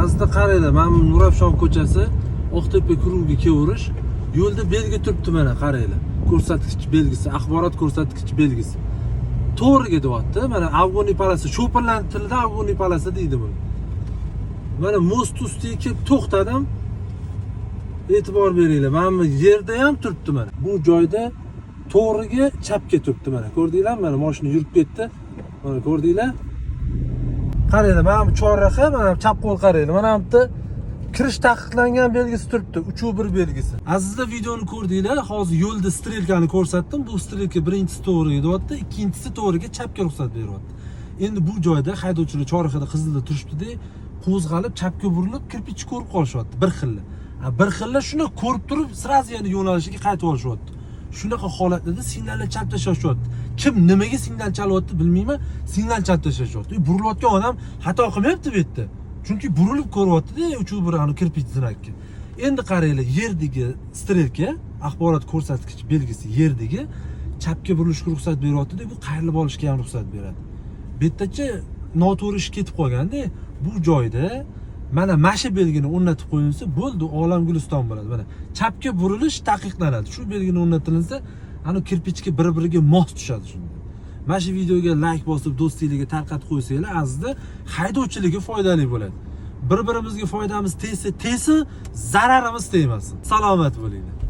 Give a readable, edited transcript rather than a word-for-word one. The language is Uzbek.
Azizlar, qaranglar, mana bu Nurafshon ko'chasi, Oqtepa круг ga kelaverish yo'lda belgi turibdi, mana qaranglar. Ko'rsatkich belgisi, axborot ko'rsatkich belgisi. To'g'riga deyapti. Mana Afg'oniy полоса, cho'pirlarning tilida Afg'oniy полоса deydi buni. Mana мост ustiga kelib to'xtadim. E'tibor beringlar, mana bu yerda ham turibdi mana. Bu joyda to'g'riga, chapga turibdi mana. Ko'rdinglarmi? Mana mashina yurib ketdi. Mana ko'rdinglar? Qaranglar, mana bu chorraha, mana bu chap qo'l qaranglar. Mana bu yerda kirish taqiqlangan belgisi turibdi, 3 1 belgisi. Azizlar, videoni ko'rdinglar. Hozir yo'lda strelkani ko'rsatdim. Bu strelka birinchisi to'g'riga deyapti, ikkinchisi to'g'riga, chapga ruxsat beryapti. Endi bu joyda haydovchilar chorrahada qizilda turishibdi-da, qo'zg'alib chapga burilib кирпич ko'rib qolishyapti bir xilla. Ha, bir xilla shuni ko'rib turib, сразу yana yo'nalishiga qaytib olishyapti. Shunaqa holatlarda signalni chalib tashlashyapti. Kim nimaga signal chalyapti, bilmayman, signal chalib tashlashyapti. Burilayotgan odam xato qilmayapti bu yerda. Chunki burilib ko'ryapti-da 3 1 ani кирпич знак ka. Endi qaranglar, yerdagi strelka, axborot ko'rsatkich belgisi yerdagi chapga burilishga ruxsat beryapti-da, bu qayrilib olishga ham ruxsat beradi. Bu yerdachi noto'g'ri ish ketib qolganda, bu joyda mana shu belgini o'rnatib qo'yilsa, bo'ldi, olam guliston bo'ladi. Mana chapga burilish taqiqlanadi. Shu belgini o'rnatilinsa, ana кирпич ga bir-biriga mos tushadi shunda. Mana shu videoga layk bosib, do'stinglarga tarqatib qo'ysanglar, azizlar, haydovchiligi foydali bo'ladi. Bir-birimizga foydamiz tegsa tegsin, zararimiz tegmasin. Salomat bo'linglar.